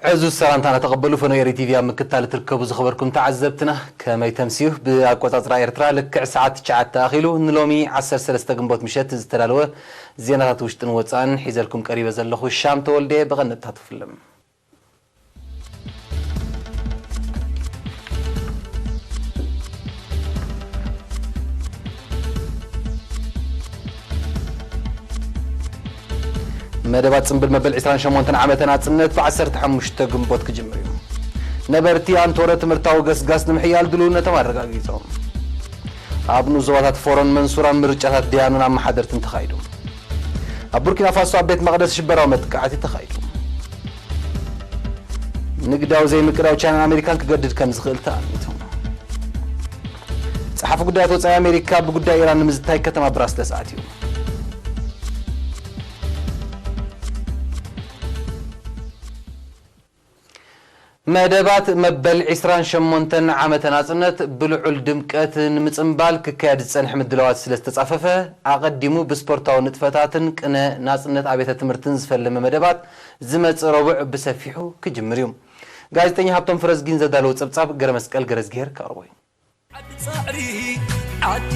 ዕዙዝ ሰላምታና ተቐበሉ። ፈኖ ኤሪ ቲቪ ኣብ ምክትታል እትርከቡ ዝኸበርኩም ተዓዘብትና፣ ከመይ ተምስዩ? ብኣቆጻጽራ ኤርትራ ልክዕ ሰዓት ትሽዓተ ኣኺሉ፣ ንሎሚ ዓሰርተ ሰለስተ ግንቦት ምሸት ዝተዳለወ ዜናታት ውሽጥን ወጻእን ሒዘልኩም ቀሪበ ዘለኹ ሻም ተወልደ። ብቐንድታት ፍልም። መደባት ጽምብል መበል ዕስራን ሸሞንተን ዓመተ ናጽነት ብዓሰርተ ሓሙሽተ ግንቦት ክጅምር እዩ። ነበርቲ ኣንቶረ ትምህርታዊ ገስጋስ ንምሕያል ድልውነቶም ኣረጋጊጾም። ኣብ ንኡስ ዞባታት ፎሮን መንሱራን ምርጫታት ደያኑን ኣመሓደርትን ተኻይዱ። ኣብ ቡርኪና ፋሶ ኣብ ቤት መቕደስ ሽበራዊ መጥቃዕቲ ተኻይዱ። ንግዳዊ ዘይምቅዳው ቻይናን ኣሜሪካን ክገድድ ከም ዝኽእል ተኣሚቱ። ጸሓፊ ጉዳያት ወጻኢ ኣሜሪካ ብጉዳይ ኢራን ንምዝታይ ከተማ ብራስለስ ኣትዩ። መደባት መበል ዕስራን ሸሞንተን ዓመተ ናጽነት ብልዑል ድምቀት ንምጽንባል ክካየድ ዝጸንሐ ምድላዋት ስለ ዝተጻፈፈ፣ ኣቐዲሙ ብስፖርታዊ ንጥፈታትን ቅነ ናጽነት ኣብያተ ትምህርትን ዝፈለመ መደባት ዝመጽእ ረቡዕ ብሰፊሑ ክጅምር እዩ። ጋዜጠኛ ሃብቶም ፍረዝጊን ዘዳለዎ ጸብጻብ ገረመስቀል ገረዝግሄር ከቕርቦ እዩ። ዓዲ ጻዕሪ፣ ዓዲ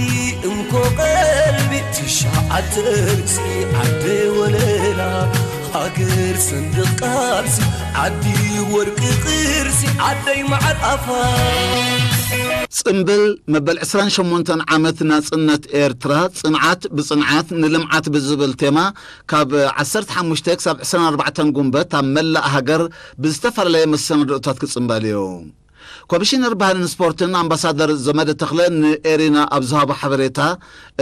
እንኮ ቀልቢ፣ ትሽዓተ ርእሲ ዓዲ ወለላ፣ ሃገር ሰንደቕ ቃልሲ፣ ዓዲ ወርቂ ቅርሲ፣ ዓደይ መዓር ኣፋ። ጽምብል መበል ዕስራን ሸሞንተን ዓመት ናጽነት ኤርትራ፣ ጽንዓት ብጽንዓት ንልምዓት ብዝብል ቴማ፣ ካብ ዓሰርተ ሓሙሽተ ክሳብ ዕስራን ኣርባዕተን ጉንበት ኣብ መላእ ሃገር ብዝተፈላለየ መሰናድኦታት ክጽምበል እዩ። ኮሚሽነር ባህልን ስፖርትን ኣምባሳደር ዘመደ ተኽለ ንኤሪና ኣብ ዝሃቦ ሓበሬታ፣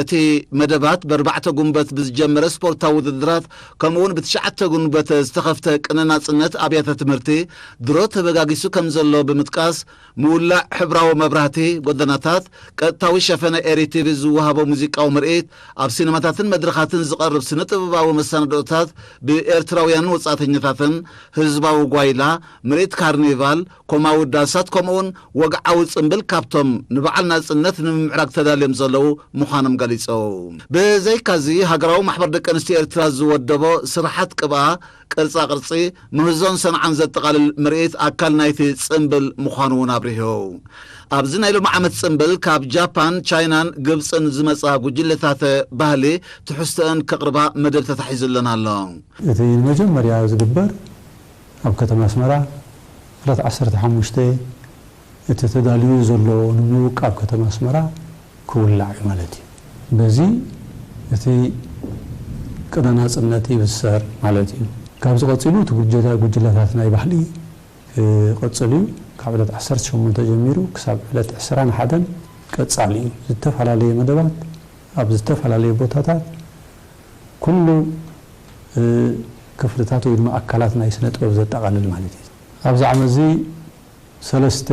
እቲ መደባት ብኣርባዕተ ጉንበት ብዝጀመረ ስፖርታዊ ውድድራት፣ ከምኡ'ውን ብትሽዓተ ጉንበት ዝተኸፍተ ቅነ ናጽነት ኣብያተ ትምህርቲ ድሮ ተበጋጊሱ ከም ዘሎ ብምጥቃስ፣ ምውላዕ ሕብራዊ መብራህቲ ጎደናታት፣ ቀጥታዊ ሸፈነ ኤሪ ቲቪ ዝወሃቦ ሙዚቃዊ ምርኢት፣ ኣብ ሲነማታትን መድረኻትን ዝቐርብ ስነ ጥበባዊ መሰናድኦታት ብኤርትራውያንን ወጻእተኛታትን፣ ህዝባዊ ጓይላ፣ ምርኢት ካርኒቫል፣ ኮማዊ ዳንሳት፣ ከምኡ'ውን ወግዓዊ ጽምብል ካብቶም ንበዓል ናጽነት ንምምዕራግ ተዳልዮም ዘለዉ ምዃኖም ገሊጾም። ብዘይካዚ፣ ሃገራዊ ማሕበር ደቂ ኣንስትዮ ኤርትራ ዝወደቦ ስራሓት ቅብኣ፣ ቅርጻ ቅርጺ፣ ምህዞን ሰንዓን ዘጠቓልል ምርኢት ኣካል ናይቲ ጽምብል ምዃኑ እውን ኣብሪሁ። ኣብዚ ናይ ሎሚ ዓመት ጽምብል ካብ ጃፓን፣ ቻይናን ግብጽን ዝመጻ ጉጅለታት ባህሊ ትሕዝቶአን ከቕርባ መደብ ተታሒዙለን ኣሎ። እቲ ንመጀመርያ ዝግበር ኣብ ከተማ ኣስመራ ዕለት ዓሰርተ ሓሙሽተ እቲ ተዳልዩ ዘሎ ንምውቃብ ከተማ ኣስመራ ክውላዕ እዩ ማለት እዩ። በዚ እቲ ቅነ ናጽነት ይብሰር ማለት እዩ። ካብዚ ቀጺሉ እቲ ጉጀታ-፣ ጉጅለታት ናይ ባህሊ ክቕጽል እዩ። ካብ ዕለት ዓሰርተ ሸሞንተ ጀሚሩ ክሳብ ዕለት ዕስራን ሓደን ቀጻሊ እዩ። ዝተፈላለየ መደባት ኣብ ዝተፈላለየ ቦታታት ኩሉ፣ እ፣ ክፍልታት ወይ ድማ ኣካላት ናይ ስነ ጥበብ ዘጠቓልል ማለት እዩ። ኣብዚ ዓመት እዚ ሰለስተ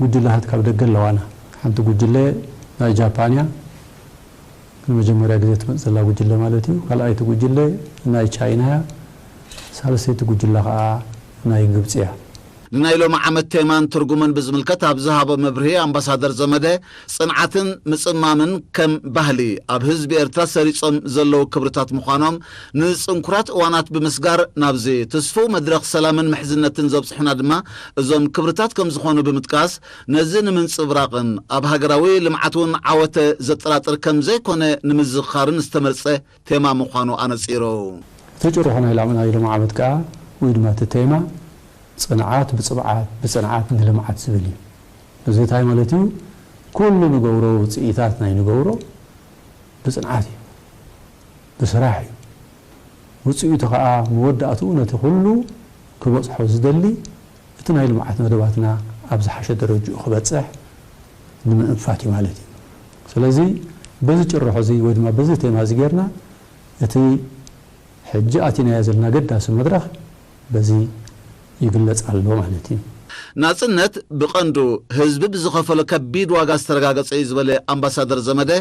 ጉጅለታት ካብ ደገ ኣለዋና። ሓንቲ ጉጅለ ናይ ጃፓን እያ፣ ንመጀመርያ ግዜ ትመጽእ ዘላ ጉጅለ ማለት እዩ። ካልኣይቲ ጉጅለ ናይ ቻይና እያ። ሳልሰይቲ ጉጅለ ከኣ ናይ ግብጺ እያ። ንናይ ሎሚ ዓመት ቴማን ትርጉምን ብዝምልከት ኣብ ዝሃቦ መብርሂ ኣምባሳደር ዘመደ፣ ጽንዓትን ምጽማምን ከም ባህሊ ኣብ ህዝቢ ኤርትራ ሰሪጾም ዘለዉ ክብርታት ምዃኖም፣ ንጽንኩራት እዋናት ብምስጋር ናብዚ ትስፉው መድረኽ ሰላምን ምሕዝነትን ዘብጽሑና ድማ እዞም ክብርታት ከም ዝኾኑ ብምጥቃስ፣ ነዚ ንምንጽብራቕን ኣብ ሃገራዊ ልምዓት እውን ዓወተ ዘጠራጥር ከም ዘይኮነ ንምዝኽኻርን ዝተመርጸ ቴማ ምዃኑ ኣነጺሩ። እቲ ጭርሖ ናይ ላም-፣ ናይ ሎሚ ዓመት ከኣ ወይ ድማ እቲ ቴማ ጽንዓት ብጽብዓት፣ ብጽንዓት ንልምዓት ዝብል እዩ። እዚ እንታይ ማለት እዩ? ኩሉ ንገብሮ ውጽኢታት ናይ ንገብሮ ብጽንዓት እዩ፣ ብስራሕ እዩ። ውጽኢቱ ከኣ መወዳእትኡ ነቲ ኩሉ ክበጽሖ ዝደሊ እቲ ናይ ልምዓት መደባትና ኣብ ዝሓሸ ደረጅኡ ክበጽሕ ንምእንፋት እዩ ማለት እዩ። ስለዚ በዚ ጭርሖ እዚ ወይ ድማ በዚ ቴማ እዚ ጌርና እቲ ሕጂ ኣቲናዮ ዘለና ኣገዳሲ መድረኽ በዚ ይግለጽ ኣሎ ማለት እዩ። ናጽነት ብቐንዱ ህዝቢ ብዝኸፈሎ ከቢድ ዋጋ ዝተረጋገጸ እዩ ዝበለ ኣምባሳደር ዘመደ፣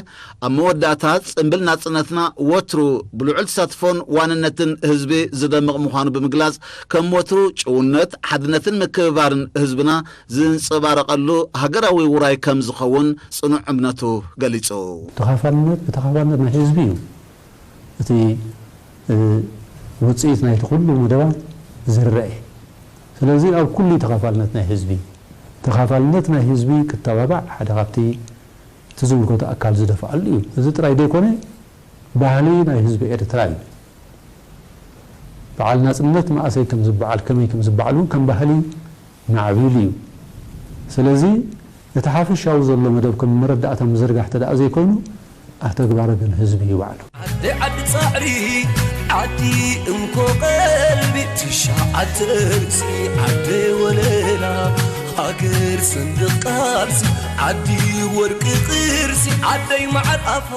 ኣብ መወዳእታ ጽምብል ናጽነትና ወትሩ ብልዑል ተሳትፎን ዋንነትን ህዝቢ ዝደምቕ ምዃኑ ብምግላጽ፣ ከም ወትሩ ጭውነት፣ ሓድነትን ምክብባርን ህዝብና ዝንጸባረቐሉ ሃገራዊ ውራይ ከም ዝኸውን ጽኑዕ እምነቱ ገሊጹ። ተኻፋልነት ብተኻፋልነት ናይ ህዝቢ እዩ እቲ ውፅኢት ናይቲ ኩሉ መደባት ዝርአ። ስለዚ ኣብ ኩሉ ተኻፋልነት ናይ ህዝቢ፣ ተኻፋልነት ናይ ህዝቢ ክተባባዕ ሓደ ካብቲ እቲ ዝምልከቶ ኣካል ዝደፍኣሉ እዩ። እዚ ጥራይ ዘይኮነ ባህሊ ናይ ህዝቢ ኤርትራ እዩ። በዓል ናጽነት መኣሰይ ከም ዝበዓል ከመይ ከም ዝበዓል እውን ከም ባህሊ ማዕቢሉ እዩ። ስለዚ እቲ ሓፈሻዊ ዘሎ መደብ ከም መረዳእታ ምዝርጋሕ ተደኣ ዘይኮይኑ ኣተግባረ ግን ህዝቢ እዩ ባዕሉ። ዓዲ ዓዲ ጻዕሪ ዓዲ እንኮ ቀልቢ ትሽዓተ ርእሲ ዓዲ ወለላ ሃገር ሰንደቕ ቃልሲ ዓዲ ወርቂ ቅርሲ ዓደይ መዓር ኣፋ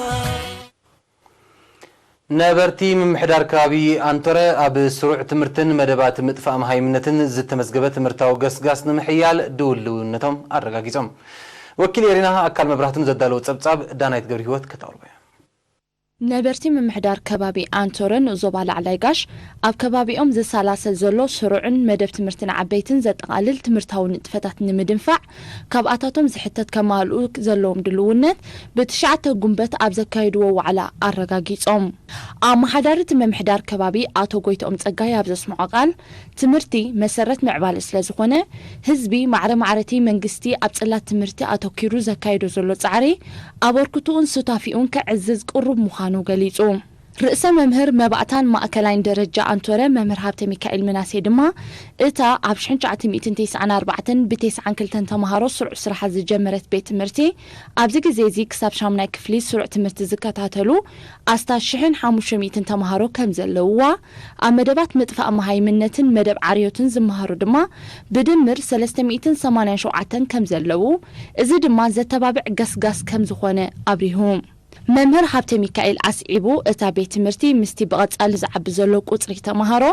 ነበርቲ ምምሕዳር ከባቢ ኣንቶረ ኣብ ስሩዕ ትምህርትን መደባት ምጥፋእ መሃይምነትን ዝተመዝገበ ትምህርታዊ ገስጋስ ንምሕያል ድውልውነቶም ኣረጋጊጾም። ወኪል ኤሪና ኣካል መብራህቱ ንዘዳለዎ ጸብጻብ ዳናይት ገብረሂወት ከተቕርቦ እያ። ነበርቲ ምምሕዳር ከባቢ ኣንቶረ ንኡስ ዞባ ላዕላይ ጋሽ ኣብ ከባቢኦም ዝሰላሰል ዘሎ ስሩዕን መደብ ትምህርቲ ንዓበይትን ዘጠቓልል ትምህርታዊ ንጥፈታት ንምድንፋዕ ካብኣታቶም ዝሕተት ከማልኡ ዘለዎም ድልውነት ብትሽዓተ ጉንበት ኣብ ዘካየድዎ ዋዕላ ኣረጋጊጾም። ኣመሓዳሪ እቲ ምምሕዳር ከባቢ ኣቶ ጎይትኦም ጸጋይ ኣብ ዘስምዖ ቃል፣ ትምህርቲ መሰረት ምዕባለ ስለ ዝኾነ፣ ህዝቢ ማዕረ ማዕረ እቲ መንግስቲ ኣብ ጽላት ትምህርቲ ኣተኲሩ ዘካይዶ ዘሎ ጻዕሪ ኣበርክቶኡን ሱታፌኡን ከዕዝዝ ቅሩብ ምዃኑ ገሊጹ። ርእሰ መምህር መባእታን ማእከላይን ደረጃ ኣንቶረ መምህር ሃብተሚካኤል ምናሴ ድማ፣ እታ ኣብ ሽሕን ትሽዓተ ሚእትን ተስዓን ኣርባዕተን ብተስዓን ክልተን ተማሃሮ ስሩዕ ስራሓ ዝጀመረት ቤት ትምህርቲ፣ ኣብዚ ግዜ እዚ ክሳብ ሻሙናይ ክፍሊ ስሩዕ ትምህርቲ ዝከታተሉ ኣስታት ሽሕን ሓሙሽተ ሚእትን ተማሃሮ ከም ዘለውዋ፣ ኣብ መደባት ምጥፋእ መሃይምነትን መደብ ዓርዮትን ዝመሃሩ ድማ ብድምር ሰለስተ ሚእትን ሰማንያን ሸውዓተን ከም ዘለዉ፣ እዚ ድማ ዘተባብዕ ገስጋስ ከም ዝኾነ ኣብሪሁ። መምህር ሃብተሚካኤል ኣስዒቡ፣ እታ ቤት ትምህርቲ ምስቲ ብቐጻሊ ዝዓቢ ዘሎ ቁጽሪ ተማሃሮ፣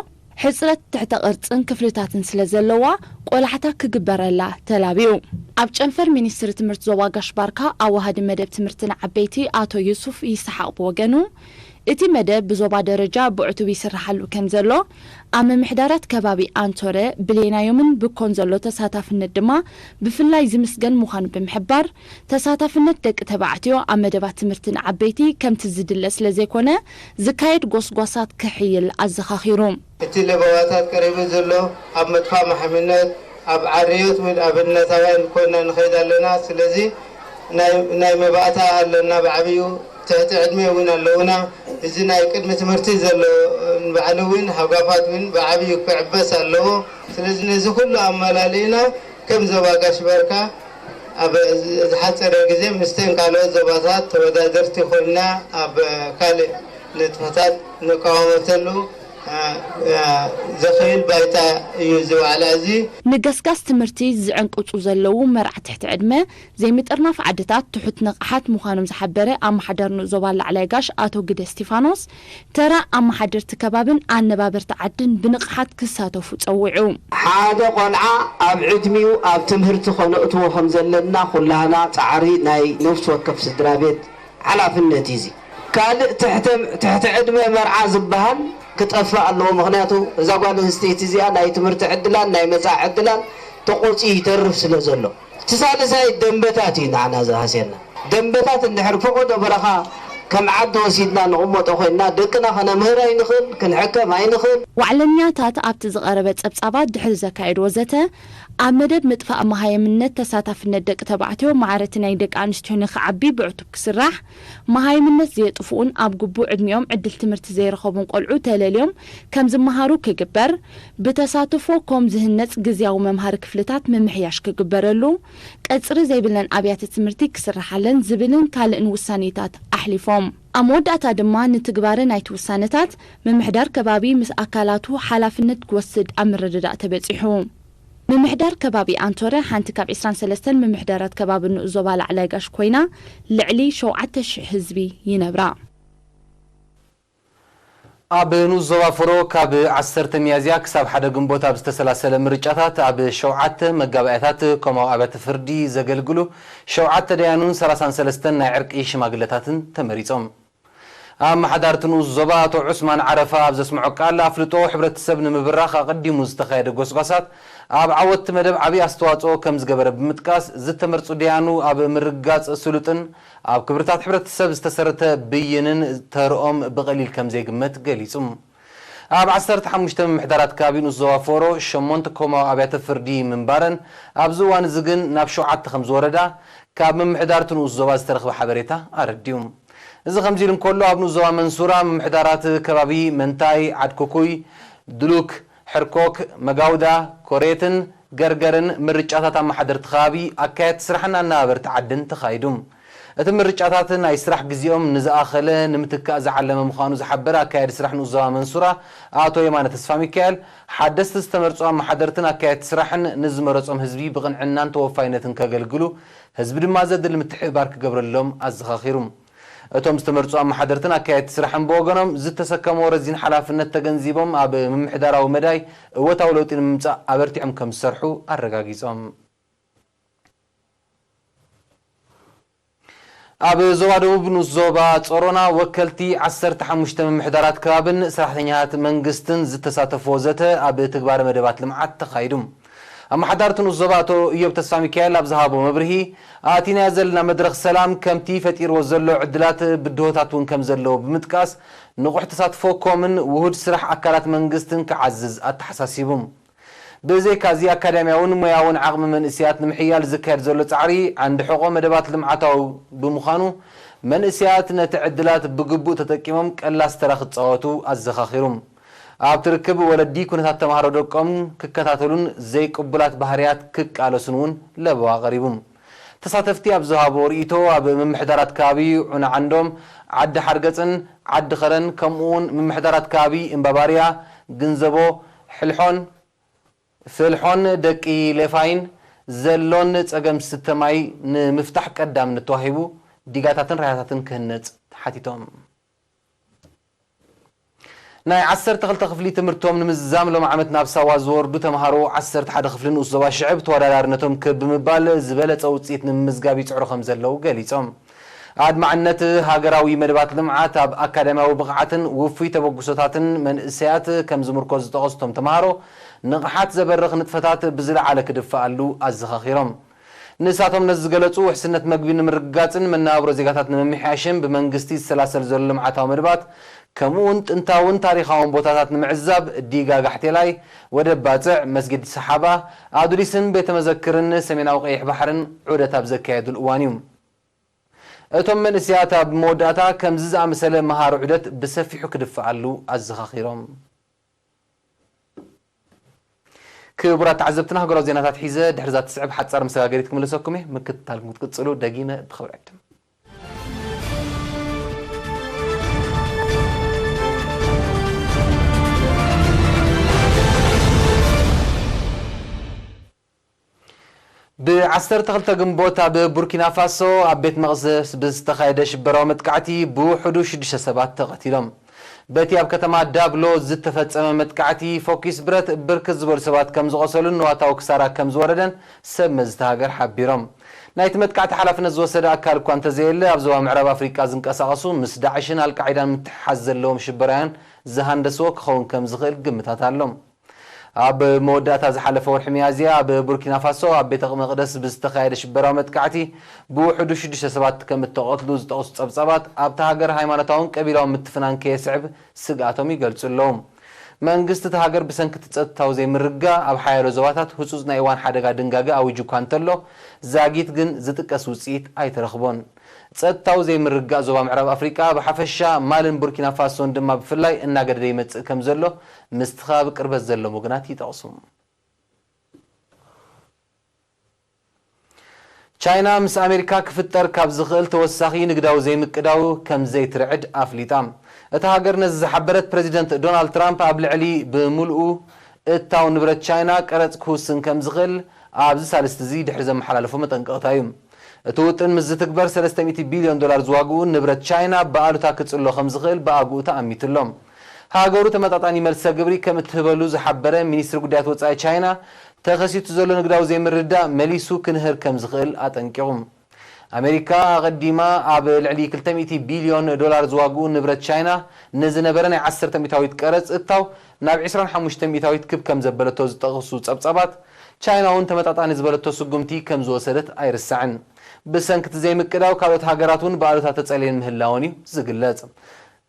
ሕጽረት ትሕተ ቅርጽን ክፍልታትን ስለ ዘለዋ፣ ቆላሕታ ክግበረላ ተላብዩ። ኣብ ጨንፈር ሚኒስትሪ ትምህርቲ ዞባ ጋሽ ባርካ ኣዋሃዲ መደብ ትምህርቲ ንዓበይቲ ኣቶ ዩሱፍ ይስሓቕ ብወገኑ፣ እቲ መደብ ብዞባ ደረጃ ብዕቱብ ይስርሓሉ ከም ዘሎ፣ ኣብ ምምሕዳራት ከባቢ ኣንቶረ ብሌናዮምን ብኮን ዘሎ ተሳታፍነት ድማ ብፍላይ ዝምስገን ምዃኑ ብምሕባር፣ ተሳታፍነት ደቂ ተባዕትዮ ኣብ መደባት ትምህርቲ ንዓበይቲ ከምቲ ዝድለ ስለ ዘይኮነ፣ ዝካየድ ጎስጓሳት ክሕይል ኣዘኻኺሩ። እቲ ለበዋታት ቀሪቡ ዘሎ ኣብ መጥፋእ ማሕምነት፣ ኣብ ዓርዮት እውን ኣብነታውያን ኮይና ንኸይድ ኣለና። ስለዚ ናይ መባእታ ኣለና ብዓብዩ፣ ትሕቲ ዕድመ እውን ኣለውና። እዚ ናይ ቅድሚ ትምህርቲ ዘሎ ንባዕሉ እውን ሃጓፋት እውን ብዓብዩ ክዕበስ ኣለዎ። ስለዚ ነዚ ኩሉ ኣመላሊእና ከም ዞባ ጋሽ ባርካ ኣብ ዝሓፀረ ግዜ ምስተን ካልኦት ዞባታት ተወዳደርቲ ኮይንና ኣብ ካልእ ንጥፈታት ንቃወመተሉ ዘኽእል ባይታ እዩ እዚ ዋዕላ እዚ። ንገስጋስ ትምህርቲ ዝዕንቅጹ ዘለዉ መርዓ ትሕቲ ዕድመ ዘይምጥርናፍ ዓድታት ትሑት ንቕሓት ምዃኖም ዝሓበረ ኣመሓዳሪ ንኡስ ዞባ ላዕላይ ጋሽ ኣቶ ግደ እስቲፋኖስ፣ ተራ ኣመሓደርቲ ከባብን ኣነባበርቲ ዓድን ብንቕሓት ክሳተፉ ጸዊዑ። ሓደ ቆልዓ ኣብ ዕድሚኡ ኣብ ትምህርቲ ከነእትዎ ከምዘለና ኩላህና ጻዕሪ ናይ ነፍሲ ወከፍ ስድራ ቤት ሓላፍነት እዩ እዚ። ካልእ ትሕተ ትሕቲ ዕድመ መርዓ ዝበሃል ክጠፍእ ኣለዎ። ምኽንያቱ እዛ ጓል ኣንስተይቲ እዚኣ ናይ ትምህርቲ ዕድላን ናይ መጻኢ ዕድላን ተቖጽዩ ይተርፍ ስለ ዘሎ። እቲ ሳልሳይ ደንበታት እዩ ንዓና ዝሃስየና። ደንበታት እንድሕር ፈቐዶ በረኻ ከም ዓዲ ወሲድና ንቕመጦ ኮይንና ደቅና ከነምህር ኣይንኽእል፣ ክንሕከም ኣይንኽእል። ዋዕለኛታት ኣብቲ ዝቐረበ ጸብጻባት ድሕሪ ዘካየድዎ ዘተ፣ ኣብ መደብ ምጥፋእ መሃይምነት ተሳታፍነት ደቂ ተባዕትዮ ማዕረ እቲ ናይ ደቂ ኣንስትዮ ንኽዓቢ ብዕቱብ ክስራሕ፣ መሃይምነት ዘየጥፍኡን ኣብ ግቡእ ዕድሚኦም ዕድል ትምህርቲ ዘይረኸቡን ቆልዑ ተለልዮም ከም ዝመሃሩ ክግበር፣ ብተሳትፎ ኮም ዝህነጽ ግዝያዊ መምሃሪ ክፍልታት ምምሕያሽ ክግበረሉ፣ ቀጽሪ ዘይብለን ኣብያተ ትምህርቲ ክስርሓለን ዝብልን ካልእን ውሳኔታት ኣሕሊፎም። ኣብ መወዳእታ ድማ ንትግባረ ናይቲ ውሳነታት ምምሕዳር ከባቢ ምስ ኣካላቱ ሓላፍነት ክወስድ ኣብ ምርድዳእ ተበጺሑ። ምምሕዳር ከባቢ ኣንቶረ ሓንቲ ካብ ዕስራን ሰለስተን ምምሕዳራት ከባቢ ንኡስ ዞባ ላዕላይ ጋሽ ኮይና ልዕሊ ሸውዓተ ሽሕ ህዝቢ ይነብራ። ኣብ ንኡስ ዞባ ፎሮ ካብ ዓሰርተ ሚያዝያ ክሳብ ሓደ ግንቦት ኣብ ዝተሰላሰለ ምርጫታት ኣብ ሸውዓተ መጋባእያታት ኮማዊ ኣብያተ ፍርዲ ዘገልግሉ ሸውዓተ ደያኑን ሰላሳን ሰለስተን ናይ ዕርቂ ሽማግለታትን ተመሪጾም። ኣመሓዳርቲ ንኡስ ዞባ ኣቶ ዑስማን ዓረፋ ኣብ ዘስምዖ ቃል፣ ኣፍልጦ ሕብረተሰብ ንምብራኽ ኣቐዲሙ ዝተኻየደ ጎስጓሳት ኣብ ዓወት መደብ ዓብዪ ኣስተዋጽኦ ከም ዝገበረ ብምጥቃስ፣ ዝተመርጹ ደያኑ ኣብ ምርግጋጽ ስሉጥን ኣብ ክብርታት ሕብረተሰብ ዝተሰረተ ብይንን ተርኦም ብቐሊል ከም ዘይግመት ገሊጹ። ኣብ ዓሰርተ ሓሙሽተ ምምሕዳራት ከባቢ ንኡስ ዞባ ፎሮ ሸሞንተ ኮማዊ ኣብያተ ፍርዲ ምንባረን፣ ኣብዚ እዋን እዚ ግን ናብ ሸውዓተ ከም ዝወረዳ ካብ ምምሕዳርቲ ንኡስ ዞባ ዝተረኽበ ሓበሬታ ኣረዲኡ። እዚ ከምዚ ኢሉ እንከሎ፣ ኣብ ንኡስ ዞባ መንሱራ ምምሕዳራት ከባቢ መንታይ፣ ዓድኩኩይ፣ ድሉክ፣ ሕርኮክ፣ መጋውዳ፣ ኮሬትን ገርገርን ምርጫታት ኣመሓደርቲ ከባቢ፣ ኣካየድቲ ስራሕን ኣነባበርቲ ዓድን ተኻይዱ። እቲ ምርጫታት ናይ ስራሕ ግዜኦም ንዝኣኸለ ንምትካእ ዝዓለመ ምዃኑ ዝሓበረ ኣካያዲ ስራሕ ንኡስ ዞባ መንሱራ ኣቶ የማነ ተስፋ ሚካኤል፣ ሓደስቲ ዝተመርጹ ኣመሓደርትን ኣካየድቲ ስራሕን ንዝመረጾም ህዝቢ ብቕንዕናን ተወፋይነትን ከገልግሉ፣ ህዝቢ ድማ ዘድሊ ምትሕብባር ክገብረሎም ኣዘኻኺሩ። እቶም ዝተመርጹ ኣመሓደርትን ኣካየድቲ ስራሕን ብወገኖም ዝተሰከምዎ ረዚን ሓላፍነት ተገንዚቦም፣ ኣብ ምምሕዳራዊ መዳይ እወታዊ ለውጢ ንምምጻእ ኣበርቲዖም ከም ዝሰርሑ ኣረጋጊጾም። ኣብ ዞባ ደቡብ ንኡስ ዞባ ጾሮና ወከልቲ ዓሰርተ ሓሙሽተ ምምሕዳራት ከባብን ሰራሕተኛታት መንግስትን ዝተሳተፍዎ ዘተ ኣብ ትግባረ መደባት ልምዓት ተኻይዱ። ኣመሓዳርቲ ንኡስ ዞባ ኣቶ ኢዮብ ተስፋ ሚካኤል ኣብ ዝሃቦ መብርሂ፣ ኣቲናዮ ዘለና መድረኽ ሰላም ከምቲ ፈጢርዎ ዘሎ ዕድላት ብድሆታት እውን ከም ዘለዎ ብምጥቃስ፣ ንቑሕ ተሳትፎ ኮምን ውሁድ ስራሕ ኣካላት መንግስትን ክዓዝዝ ኣተሓሳሲቡ። ብዘይካዚ፣ ኣካዳሚያውን ሞያውን ዓቕሚ መንእሰያት ንምሕያል ዝካየድ ዘሎ ጻዕሪ ዓንዲ ሕቖ መደባት ልምዓታዊ ብምዃኑ፣ መንእሰያት ነቲ ዕድላት ብግቡእ ተጠቂሞም ቀላስ ተራ ክጻወቱ ኣዘኻኺሩ። ኣብቲ ርክብ፣ ወለዲ ኩነታት ተምሃሮ ደቆም ክከታተሉን ዘይቅቡላት ባህርያት ክቃለሱን እውን ለበዋ ኣቕሪቡ። ተሳተፍቲ ኣብ ዝሃቦ ርእይቶ፣ ኣብ ምምሕዳራት ከባቢ ዑና ዓንዶም፣ ዓዲ ሓርገጽን ዓዲ ኸረን፣ ከምኡ እውን ምምሕዳራት ከባቢ እምባባርያ፣ ግንዘቦ፣ ሕልሖን ፍልሖን ደቂ ሌፋይን ዘሎን ጸገም ዝስተ ማይ ንምፍታሕ ቀዳምነት ተዋሂቡ ዲጋታትን ራያታትን ክህነጽ ተሓቲቶም። ናይ ዓሰርተ ክልተ ክፍሊ ትምህርቶም ንምዝዛም ሎም ዓመት ናብ ሳዋ ዝወርዱ ተምሃሮ ዓሰርተ ሓደ ክፍሊ ንኡስ ዞባ ሽዕብ ተወዳዳርነቶም ክብ ብምባል ዝበለጸ ውጽኢት ንምምዝጋብ ይጽዕሩ ከም ዘለዉ ገሊጾም። ኣድማዕነት ሃገራዊ መደባት ልምዓት ኣብ ኣካዳሚያዊ ብቕዓትን ውፉይ ተበግሶታትን መንእሰያት ከም ዝምርኮዝ ዝጠቐሱ እቶም ተምሃሮ፣ ንቕሓት ዘበርኽ ንጥፈታት ብዝለዓለ ክድፈኣሉ ኣዘኻኺሮም። ንሳቶም ነዚ ዝገለጹ፣ ውሕስነት መግቢ ንምርግጋጽን መነባብሮ ዜጋታት ንምምሕያሽን ብመንግስቲ ዝሰላሰል ዘሎ ልምዓታዊ መደባት፣ ከምኡ እውን ጥንታውን ታሪኻውን ቦታታት ንምዕዛብ ዲጋ ጋሕቴላይ፣ ወደብ ባጽዕ፣ መስጊድ ሰሓባ፣ ኣዱሊስን ቤተ መዘክርን ሰሜናዊ ቀይሕ ባሕርን ዑደት ኣብ ዘካየዱሉ እዋን እዩ። እቶም መንእሰያት ኣብ መወዳእታ ከምዚ ዝኣመሰለ መሃሪ ዑደት ብሰፊሑ ክድፈኣሉ ኣዘኻኺሮም። ክቡራት ተዓዘብትና፣ ሃገራዊ ዜናታት ሒዘ ድሕሪ እዛ ትስዕብ ሓጻር መሰጋገሪት ክምለሰኩም እየ። ምክትታልኩም ክትቅጽሉ ደጊመ ብኽብሪ ዕድም። ብዓሰርተ ክልተ ግንቦት ኣብ ቡርኪና ፋሶ ኣብ ቤት መቕደስ ብዝተኻየደ ሽበራዊ መጥቃዕቲ ብውሕዱ ሽዱሽተ ሰባት ተቐቲሎም። በቲ ኣብ ከተማ ዳብሎ ዝተፈጸመ መጥቃዕቲ፣ ፎኪስ ብረት ብርክት ዝበሉ ሰባት ከም ዝቖሰሉን ንዋታዊ ክሳራ ከም ዝወረደን ሰብ መዚ እታ ሃገር ሓቢሮም። ናይቲ መጥቃዕቲ ሓላፍነት ዝወሰደ ኣካል እኳ እንተዘየለ፣ ኣብ ዞባ ምዕራብ ኣፍሪቃ ዝንቀሳቐሱ ምስ ዳዕሽን ኣልቃዒዳን ምትሕሓዝ ዘለዎም ሽበራውያን ዝሃንደስዎ ክኸውን ከም ዝኽእል ግምታት ኣሎ። ኣብ መወዳእታ ዝሓለፈ ወርሒ ሚያዝያ፣ ኣብ ቡርኪና ፋሶ ኣብ ቤተ መቕደስ ብዝተኻየደ ሽበራዊ መጥቃዕቲ ብውሕዱ ሽዱሽተ ሰባት ከም እተቐትሉ ዝጠቕሱ ጸብጻባት፣ ኣብታ ሃገር ሃይማኖታውን ቀቢላውን ምትፍናን ከየስዕብ ስግኣቶም ይገልጹ ኣለዉ። መንግስቲ እታ ሃገር፣ ብሰንኪ እቲ ጸጥታዊ ዘይምርግጋእ፣ ኣብ ሓያሎ ዞባታት ህጹጽ ናይ እዋን ሓደጋ ድንጋገ ኣዊጁ እኳ እንተሎ፣ ዛጊት ግን ዝጥቀስ ውጽኢት ኣይተረኽቦን። ጸጥታዊ ዘይምርግጋእ ዞባ ምዕራብ ኣፍሪቃ ብሓፈሻ፣ ማልን ቡርኪና ፋሶን ድማ ብፍላይ እናገደደ ይመጽእ ከም ዘሎ ምስቲ ከባቢ ቅርበት ዘለዎም ወገናት ይጠቕሱ። ቻይና ምስ ኣሜሪካ ክፍጠር ካብ ዝኽእል ተወሳኺ ንግዳዊ ዘይምቅዳው ከም ዘይትርዕድ ኣፍሊጣ። እታ ሃገር ነዚ ዝሓበረት፣ ፕረዚደንት ዶናልድ ትራምፕ ኣብ ልዕሊ ብምልኡ እታው ንብረት ቻይና ቀረጽ ክውስን ከም ዝኽእል ኣብዚ ሳልስቲ እዚ ድሕሪ ዘመሓላለፎ መጠንቀቕታ እዩ። እቲ ውጥን ምስ ዝትግበር፣ ሰለስተ ሚእቲ ቢልዮን ዶላር ዝዋግኡ ንብረት ቻይና ብኣሉታ ክጽሎ ከም ዝኽእል ብኣግኡ ተኣሚቱ ኣሎ። ሃገሩ ተመጣጣኒ መልሰ ግብሪ ከም እትህበሉ ዝሓበረ ሚኒስትሪ ጉዳያት ወጻኢ ቻይና፣ ተኸሲቱ ዘሎ ንግዳዊ ዘይምርድዳእ መሊሱ ክንህር ከም ዝኽእል ኣጠንቂቑ። ኣሜሪካ ኣቐዲማ ኣብ ልዕሊ ክልተ ሚእቲ ቢልዮን ዶላር ዝዋግኡ ንብረት ቻይና ንዝነበረ ናይ ዓሰርተ ሚእታዊት ቀረጽ እታው ናብ ዕስራን ሓሙሽተ ሚእታዊት ክብ ከም ዘበለቶ ዝጠቕሱ ጸብጻባት፣ ቻይና እውን ተመጣጣኒ ዝበለቶ ስጉምቲ ከም ዝወሰደት ኣይርሳዕን። ብሰንኪ እቲ ዘይምቅዳው ካልኦት ሃገራት እውን ብኣሉታ ተጸልየን ምህላወን እዩ ዝግለጽ።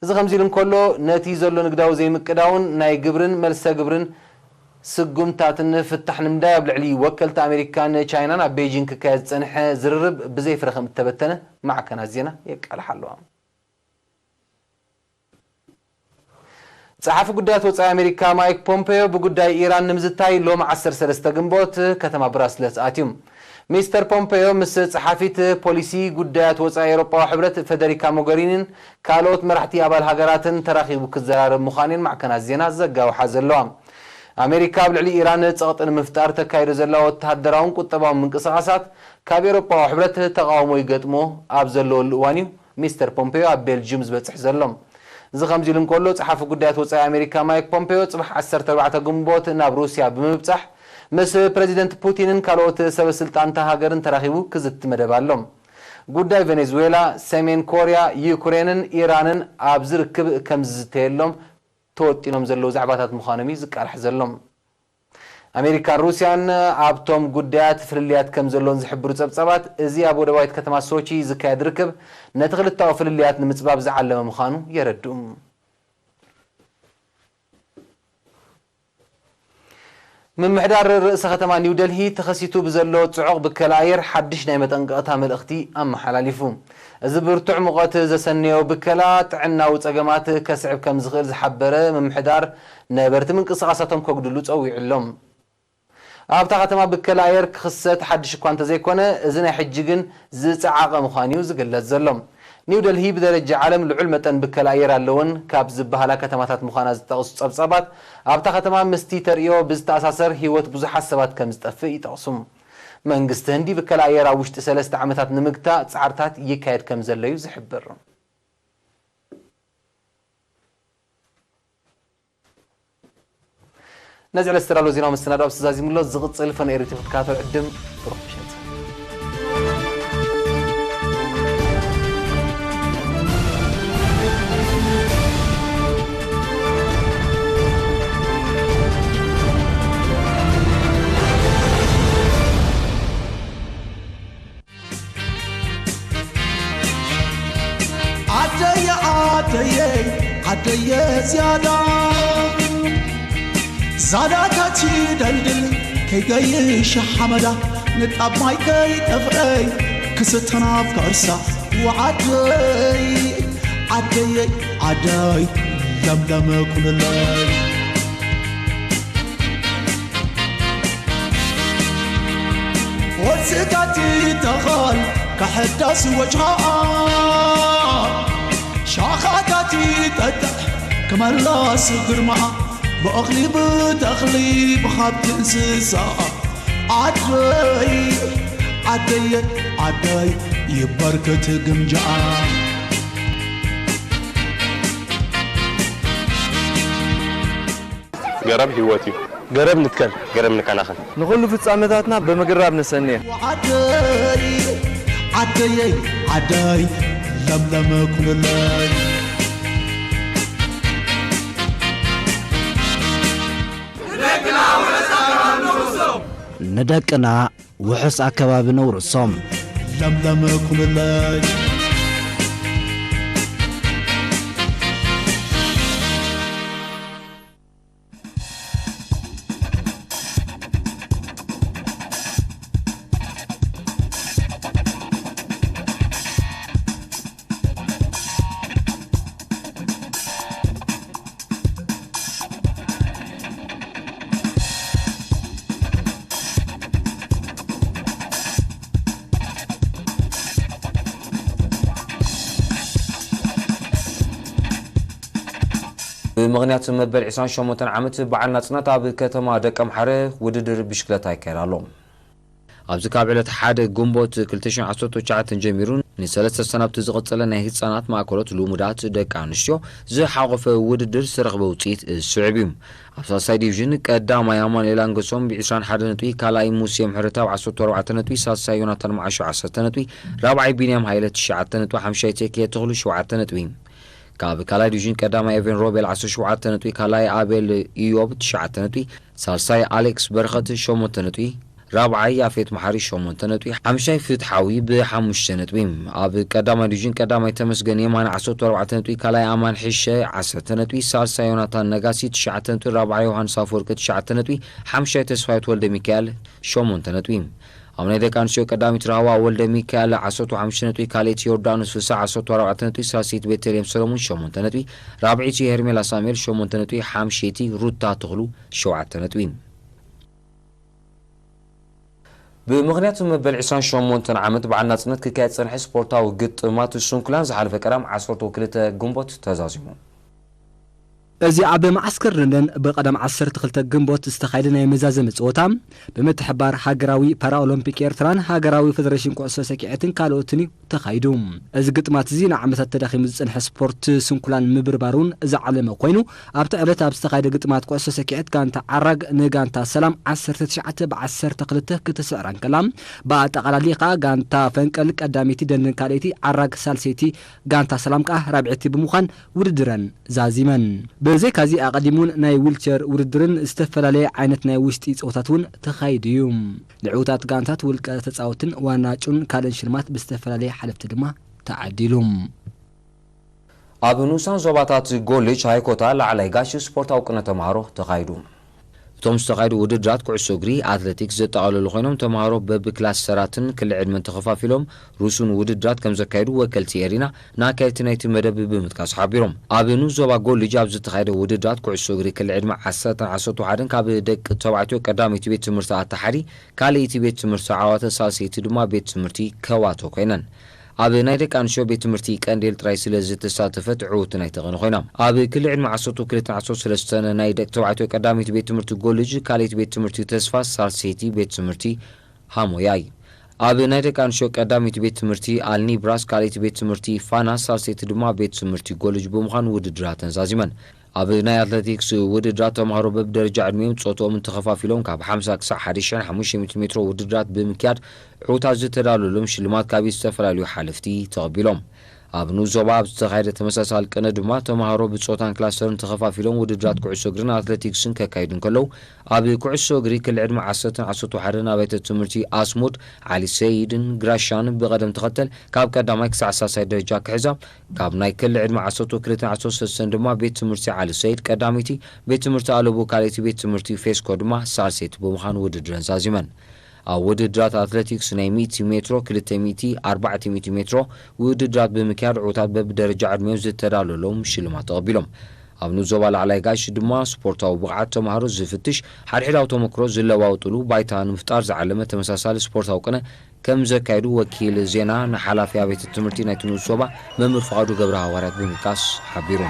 እዚ ከምዚ ኢሉ እንከሎ፣ ነቲ ዘሎ ንግዳዊ ዘይምቅዳውን ናይ ግብርን መልሰ ግብርን ስጉምታትን ፍታሕ ንምንዳይ ኣብ ልዕሊ ወከልቲ ኣሜሪካን ቻይናን ኣብ ቤይጂንግ ክካየድ ዝጸንሐ ዝርርብ ብዘይ ፍረ ከም እተበተነ ማዕከናት ዜና የቃልሓ ኣለዋ። ጸሓፊ ጉዳያት ወጻኢ ኣሜሪካ ማይክ ፖምፔዮ ብጉዳይ ኢራን ንምዝታይ ሎም ዓሰርተ ሰለስተ ግንቦት ከተማ ብራስለስ ኣትዩ። ሚስተር ፖምፔዮ ምስ ጸሓፊት ፖሊሲ ጉዳያት ወጻኢ ኤውሮጳዊ ሕብረት ፈደሪካ ሞገሪኒን ካልኦት መራሕቲ ኣባል ሃገራትን ተራኺቡ ክዘራረብ ምዃኑን ማዕከናት ዜና ዘጋውሓ ዘለዋ። ኣሜሪካ ኣብ ልዕሊ ኢራን ጸቕጢ ንምፍጣር ተካይዶ ዘላ ወተሃደራውን ቁጠባውን ምንቅስቓሳት ካብ ኤውሮጳዊ ሕብረት ተቓውሞ ይገጥሞ ኣብ ዘለወሉ እዋን እዩ ሚስተር ፖምፔዮ ኣብ ቤልጅዩም ዝበጽሕ ዘሎ። እዚ ከምዚ ኢሉ እንከሎ፣ ጸሓፊ ጉዳያት ወጻኢ ኣሜሪካ ማይክ ፖምፔዮ ጽባሕ ዓሰርተ ኣርባዕተ ግንቦት ናብ ሩስያ ብምብጻሕ ምስ ፕረዚደንት ፑቲንን ካልኦት ሰበ ስልጣንታ ሃገርን ተራኺቡ ክዝቲ መደብ ኣሎ። ጉዳይ ቬኔዙዌላ፣ ሰሜን ኮርያ፣ ዩክሬንን ኢራንን ኣብዚ ርክብ ከም ዝዝተየሎም ተወጢኖም ዘለዉ ዛዕባታት ምዃኖም እዩ ዝቃላሕ ዘሎ። ኣሜሪካን ሩስያን ኣብቶም ጉዳያት ፍልልያት ከም ዘሎን ዝሕብሩ ጸብጻባት፣ እዚ ኣብ ወደባዊት ከተማ ሶቺ ዝካየድ ርክብ ነቲ ክልተኣዊ ፍልልያት ንምጽባብ ዝዓለመ ምዃኑ የረድኡ። ምምሕዳር ርእሰ ከተማ ኒው ደልሂ ተኸሲቱ ብዘሎ ጽዑቕ ብከላ ኣየር ሓድሽ ናይ መጠንቀቕታ መልእኽቲ ኣመሓላሊፉ። እዚ ብርቱዕ ሙቐት ዘሰነዮ ብከላ ጥዕናዊ ጸገማት ከስዕብ ከም ዝኽእል ዝሓበረ ምምሕዳር፣ ነበርቲ ምንቅስቓሳቶም ከጉድሉ ጸዊዑ ኣሎ። ኣብታ ከተማ ብከላ ኣየር ክኽሰት ሓድሽ እኳ እንተዘይኮነ፣ እዚ ናይ ሕጂ ግን ዝጸዓቐ ምዃኑ እዩ ዝግለጽ ዘሎ። ኒው ደልሂ ብደረጃ ዓለም ልዑል መጠን ብከላ ኣየር ኣለወን ካብ ዝበሃላ ከተማታት ምዃና ዝጠቕሱ ጸብጻባት፣ ኣብታ ከተማ ምስቲ ተርእዮ ብዝተኣሳሰር ህይወት ብዙሓት ሰባት ከም ዝጠፍእ ይጠቕሱ። መንግስቲ ህንዲ ብከላ ኣየር ኣብ ውሽጢ ሰለስተ ዓመታት ንምግታእ ጻዕርታት ይካየድ ከም ዘሎ እዩ ዝሕብር። ነዚ ዕለት ዝተዳለወ ዜናዊ መሰናድኦ ኣብዚ ተዛዚሙ ኣሎ። ዝቕጽል ፈነኤ ሪቲ ክትከታተሉ ዕድም። ብሩኽ ምሸት። ዓደየ ዓደየ ዓደየ ዝያዳ ዛዳታት ይደልድል ከይገይሽ ሓመዳ ንጣብ ማይ ከይጠፍአይ ክስተናብ ከርሳ ወዓደይ ዓደየ ዓደይ ለምለም ኩልለይ ወስጋቲ ተኻል ከሕዳስ ወጅሃኣ ሻኻታቲ ጠጥዕ ክመላስ ግርማኣ ብእኽሊ ብተኽሊ ብሃብቲ እንስሳ ዓደይ ዓደየ ዓደይ ይበርክት ግምጃኣ ገረብ ህይወት እዩ። ገረብ ንትከል። ገረብ ንከናኸን። ንኹሉ ፍጻመታትና ብምግራብ ነሰንየ። ዓደይ ዓደየይ ዓደይ ለምለም ኩንለይ ንደቅና ውሑስ ኣከባቢ ነውርሶም። ለምለም ኩንለይ ብምኽንያት መበል ዕስራን ሸሞንተን ዓመት በዓል ናጽነት ኣብ ከተማ ደቀምሓረ ውድድር ብሽክለታ ይካየድ ኣሎ። ኣብዚ ካብ ዕለት ሓደ ግንቦት ክልተ ሽሕን ዓሰርተ ትሽዓተን ጀሚሩ ንሰለስተ ሰናብቲ ዝቐጸለ ናይ ህጻናት ማእከሎት ልሙዳት ደቂ ኣንስትዮ ዝሓቖፈ ውድድር ዝተረኽበ ውጽኢት ዝስዕብ እዩ። ኣብ ሳልሳይ ዲቪዥን ቀዳማይ ኣማኑኤል ኣንገሶም ብ ዕስራን ሓደን ነጥቢ፣ ካልኣይ ሙሴ ምሕረተኣብ ዓሰርተ ኣርባዕተ ነጥቢ፣ ሳልሳይ ዮናታን መዓሾ ዓሰርተ ነጥቢ፣ ራብዓይ ቢንያም ሃይለ ትሽዓተ ነጥቢ፣ ሓምሻይ ቴክየ ተኽሉ ሸውዓተ ነጥቢ። ካብ ካልኣይ ዲቪዥን ቀዳማይ ኤቨን ሮቤል ዓሰርተ ሸውዓተ ነጥቢ፣ ካልኣይ ኣቤል ኢዮብ ትሽዓተ ነጥቢ፣ ሳልሳይ ኣሌክስ በረኸት ሸሞንተ ነጥቢ፣ ራብዓይ ያፌት መሓሪ ሸሞንተ ነጥቢ፣ ሓምሻይ ፍትሓዊ ብሓሙሽተ ነጥቢ። ኣብ ቀዳማይ ዲቪዥን ቀዳማይ ተመስገን የማነ ዓሰርተ ኣርባዕተ ነጥቢ፣ ካልኣይ ኣማን ሕሸ ዓሰርተ ነጥቢ፣ ሳልሳይ ዮናታን ነጋሲ ትሽዓተ ነጥቢ፣ ራብዓይ ዮሃንስ ኣፈወርቂ ትሽዓተ ነጥቢ፣ ሓምሻይ ተስፋይት ወልደ ሚካኤል ሸሞንተ ነጥቢ። ኣብ ናይ ደቂ ኣንስትዮ ቀዳሚት ራህዋ ወልደ ሚካኤል ዓሰርተ ሓሙሽተ ነጥቢ፣ ካልኣይቲ ዮርዳኖስ ፍስሓ ዓሰርተ ኣርባዕተ ነጥቢ፣ ሳልሰይቲ ቤተልሔም ሰለሙን ሸሞንተ ነጥቢ፣ ራብዐይቲ ሄርሜላ ሳሙኤል ሸሞንተ ነጥቢ፣ ሓምሸይቲ ሩታ ተኽሉ ሸውዓተ ነጥቢ። ብምኽንያት መበል ዕስራን ሸሞንተን ዓመት በዓል ናጽነት ክካየድ ዝጸንሐ ስፖርታዊ ግጥማት ስንኩላን ዝሓለፈ ቀዳም ዓሰርተ ክልተ ግንቦት ተዛዚሙ። እዚ ኣብ መዓስከር ለንደን ብቐዳም ዓሰርተ ክልተ ግንቦት ዝተኻየደ ናይ መዛዘሚ ጸወታ፣ ብምትሕብባር ሃገራዊ ፓራኦሎምፒክ ኤርትራን ሃገራዊ ፈደሬሽን ኩዕሶ ሰኪዔትን ካልኦትን እዩ ተኻይዱ። እዚ ግጥማት እዚ ንዓመታት ተዳኺሙ ዝጸንሐ ስፖርት ስንኩላን ምብርባሩን ዝዓለመ ኮይኑ፣ ኣብቲ ዕለት ኣብ ዝተኻየደ ግጥማት ኩዕሶ ሰኪዔት ጋንታ ዓራግ ንጋንታ ሰላም ዓሰርተ ትሽዓተ ብ ዓሰርተ ክልተ ክትስዕራ እንከላ፣ ብኣጠቓላሊ ከኣ ጋንታ ፈንቀል ቀዳመይቲ፣ ደንደን ካልኣይቲ፣ ዓራግ ሳልሰይቲ፣ ጋንታ ሰላም ከኣ ራብዐይቲ ብምዃን ውድድረን ዛዚመን። ብዘይካዚ ኣቐዲሙን ናይ ዊልቸር ውድድርን ዝተፈላለየ ዓይነት ናይ ውሽጢ ጸወታት እውን ተኻይዱ እዩ። ንዕዉታት ጋንታት ውልቀ ተጻወትን ዋናጩን ካልእን ሽልማት ብዝተፈላለየ ሓለፍቲ ድማ ተዓዲሉ። ኣብ ንኡሳን ዞባታት ጎልጅ ሃይኮታ ላዕላይ ጋሽ ስፖርታዊ ቅነ ተምሃሮ ተኻይዱ። እቶም ዝተኻየዱ ውድድራት ኩዕሶ እግሪ፣ ኣትሌቲክስ ዘጠቓለሉ ኮይኖም፣ ተምሃሮ በብክላስተራትን ክሊ ዕድመን ተኸፋፊሎም ርሱን ውድድራት ከም ዘካየዱ ወከልቲ ኤሪና ንኣካየድቲ ናይቲ መደብ ብምጥቃስ ሓቢሮም። ኣብ ንኡስ ዞባ ጎልጅ ኣብ ዝተኻየደ ውድድራት ኩዕሶ እግሪ ክሊ ዕድመ ዓሰርተን ዓሰርተ ሓደን ካብ ደቂ ተባዕትዮ ቀዳመይቲ ቤት ትምህርቲ ኣታሓሪ፣ ካልኣይቲ ቤት ትምህርቲ ዓዋተ፣ ሳልሰይቲ ድማ ቤት ትምህርቲ ከዋቶ ኮይነን። ኣብ ናይ ደቂ ኣንስትዮ ቤት ትምህርቲ ቀንዴል ጥራይ ስለ ዝተሳተፈት ዕውቲ ናይቲ ቅነ ኮይና። ኣብ ክሊ ዕድመ ዓሰርተ ክልተን ዓሰርተ ሰለስተን ናይ ደቂ ተባዕትዮ ቀዳመይቲ ቤት ትምህርቲ ጎልጅ፣ ካልኣይቲ ቤት ትምህርቲ ተስፋ፣ ሳልሰይቲ ቤት ትምህርቲ ሃሞያይ። ኣብ ናይ ደቂ ኣንስትዮ ቀዳመይቲ ቤት ትምህርቲ ኣልኒብራስ፣ ካልኣይቲ ቤት ትምህርቲ ፋና፣ ሳልሰይቲ ድማ ቤት ትምህርቲ ጎልጅ ብምዃን ውድድራተን ዛዚመን። ኣብ ናይ ኣትሌቲክስ ውድድራት ተምሃሮ በብደረጃ ዕድሚኦም ጾትኦም ተኸፋፊሎም ካብ ሓምሳ ክሳብ ሓደ ሺሕን ሓሙሽተ ሚእትን ሜትሮ ውድድራት ብምክያድ ዕውታት ዝተዳለወሎም ሽልማት ካብ ዝተፈላለዩ ሓለፍቲ ተቐቢሎም። ኣብ ንኡስ ዞባ ኣብ ዝተኻየደ ተመሳሳሊ ቅነ ድማ ተምሃሮ ብጾታን ክላስተርን ተኸፋፊሎም ውድድራት ኩዕሶ እግርን ኣትሌቲክስን ከካይዱ እንከለዉ፣ ኣብ ኩዕሶ እግሪ ክሊ ዕድመ ዓሰርተን ዓሰርተ ሓደን ኣብያተ ትምህርቲ ኣስሙድ፣ ዓሊ ሰይድን ግራሻን ብቐደም ተኸተል ካብ ቀዳማይ ክሳዕ ሳልሳይ ደረጃ ክሕዛ፣ ካብ ናይ ክሊ ዕድመ ዓሰርተ ክልተን ዓሰርተ ሰለስተን ድማ ቤት ትምህርቲ ዓሊ ሰይድ ቀዳመይቲ፣ ቤት ትምህርቲ ኣለቡ ካልኣይቲ፣ ቤት ትምህርቲ ፌስኮ ድማ ሳልሰይቲ ብምዃን ውድድረን ዛዚመን። ኣብ ውድድራት ኣትሌቲክስ ናይ ሚእቲ ሜትሮ፣ ክልተ ሚእቲ፣ ኣርባዕተ ሚእቲ ሜትሮ ውድድራት ብምክያድ ዕዉታት በብደረጃ ዕድሚኦም ዝተዳለሎም ሽልማት ተቐቢሎም። ኣብ ንኡስ ዞባ ላዕላይ ጋሽ ድማ ስፖርታዊ ብቕዓት ተምሃሮ ዝፍትሽ፣ ሓድሕዳዊ ተመክሮ ዝለዋወጥሉ ባይታ ንምፍጣር ዝዓለመ ተመሳሳሊ ስፖርታዊ ቅነ ከም ዘካየዱ ወኪል ዜና ንሓላፊ ኣብያተ ትምህርቲ ናይቲ ንኡስ ዞባ መምህር ፍቓዱ ገብረ ሃዋርያት ብምጥቃስ ሓቢሩ።